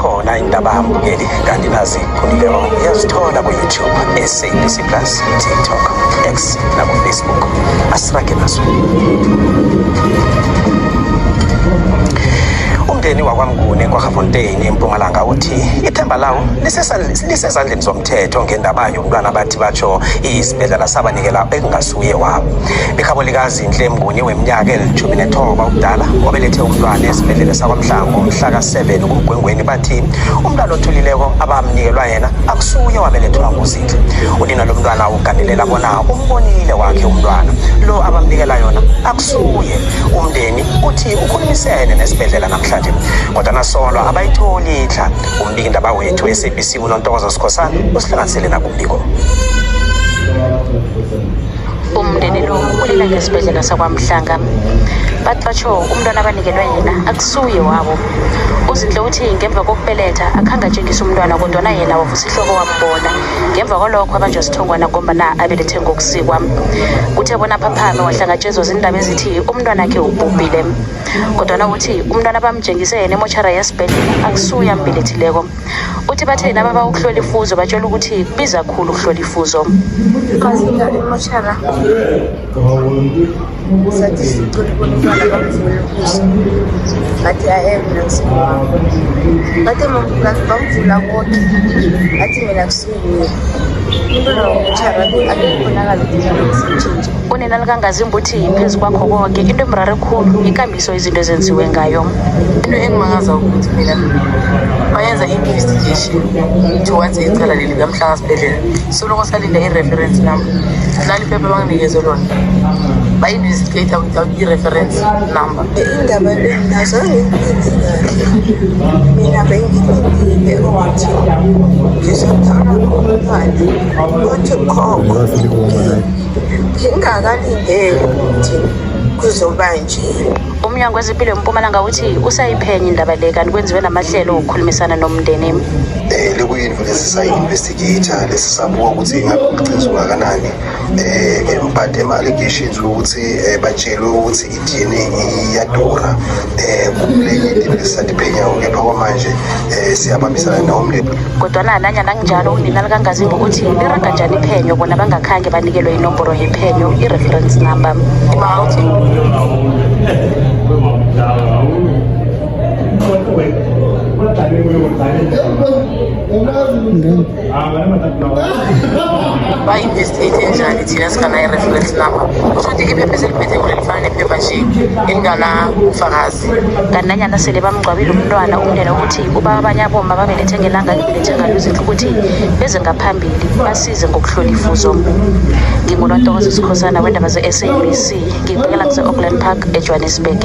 Zikhona indaba mbukeli, kanti nazi khulileko uyazithola ku-YouTube, SABC Plus, TikTok, X naku-Facebook. Asirage nazo. Umndeni wakwaMnguni eKwaggafontein eMpumalanga uthi ithemba lawo lisezandleni zomthetho ngendaba yomntwana bathi batsho isibhedlela sabanikela ekungasuye wabo. Ikhabo likaZinhle Mnguni weminyaka eli-19 ubudala obelethe umntwana esibhedlela sakwaMhlango mhla ka-7 kuMgwengweni bathi umntwana othulileko abamnikelwa yena akusuye wabelethwa nguZinhle. Unina lomntwana ugandelela bona umbonile wakhe umntwana lo abamnikela yona akusuye. Umndeni uthi ukhulumisene nesibhedlela namhlanje kodwa nasolo abayitholi ihla. Umbikindaba wethu we-SABC uNontokozo Sikhosana usihlanganisele nakumbiko. Umndeni lo ulila ngesibhedlela sakwaMhlanga. Bathi batsho umntwana abanikelwe yena akusuye wabo. UZinhle uthi ngemva kokubeletha akhange atshengise umntwana kodwana yena wavusa ihloko wambona. Ngemva kwalokho abanjwa sithongwana ngombana abelethe ngokusikwa. Kuthe bona aphaphame wahlangatshezwa zindaba ezithi umntwanakhe ubhubhile. Kodwana uthi umntwana bamtshengise yena emotjhara yesibhedlela akusuye ambelethileko. Uthi bathe nababa ukuhlola ifuzo batshela ukuthi kubiza khulu ukuhlola ifuzo. Mafika emotjhara sathi sicela ukubona umntwana bamvule ubuso, bathi aye mina ngisuwami, bathe bamvula koke, bathi mina kusunguye umntwana womotjhara, akubonakala ukuthi umntwana. Unina likangazimbi uthi phezu kwakho konke into emrare khulu ikambiso izinto ezenziwe ngayo. Into engimangaza ukuthi mina bayenza i-investigation towards icala leli kaMhlanga sibhedlela, soloko salinda i-reference number. Nali phepha banginikeze lona, ba-investigate without i-reference number. Indaba le nazo ngiyiphethe kahle. Mina bengilindile ukuthi ngizothola umntwana othi khokho, ngingakalindeli ukuthi kuzoba nje. Umnyango wezempilo eMpumalanga uthi usayiphenya indaba le kanti kwenziwe namahlelo okukhulumisana nomndeni. Lekuyinto lesisayi-investigator, lesisabuka ukuthi ingabe kuliqiniso kangakanani, but ama-allegations ukuthi batshelwe ukuthi i-DNA iyadura, kulenye into lesisatiphenyayo, kepha kwamanje siyabambisana nomndeni. Kodwana nanyana kunjalo unina likangazimbi uthi liraga njani iphenyo bona bangakhange banikelwe inomboro yephenyo, i-reference number. Ukuthi ba-investigate njani thina singanayo i-reference number? Kusho ukuthi iphepha esiliphethe kule lifana nephepha nje elinganabufakazi. Kanti nanyana sele bamngcwabile umntwana, umndeni ukuthi uba abanye abomma babelethe ngelanga elibelethe ngalo izinto ukuthi beze ngaphambili basize ngokuhlola ifuzo. NginguNontokozo Sikhosana wendaba ze-SABC, ngibukela kuse-Auckland Park eJohannesburg.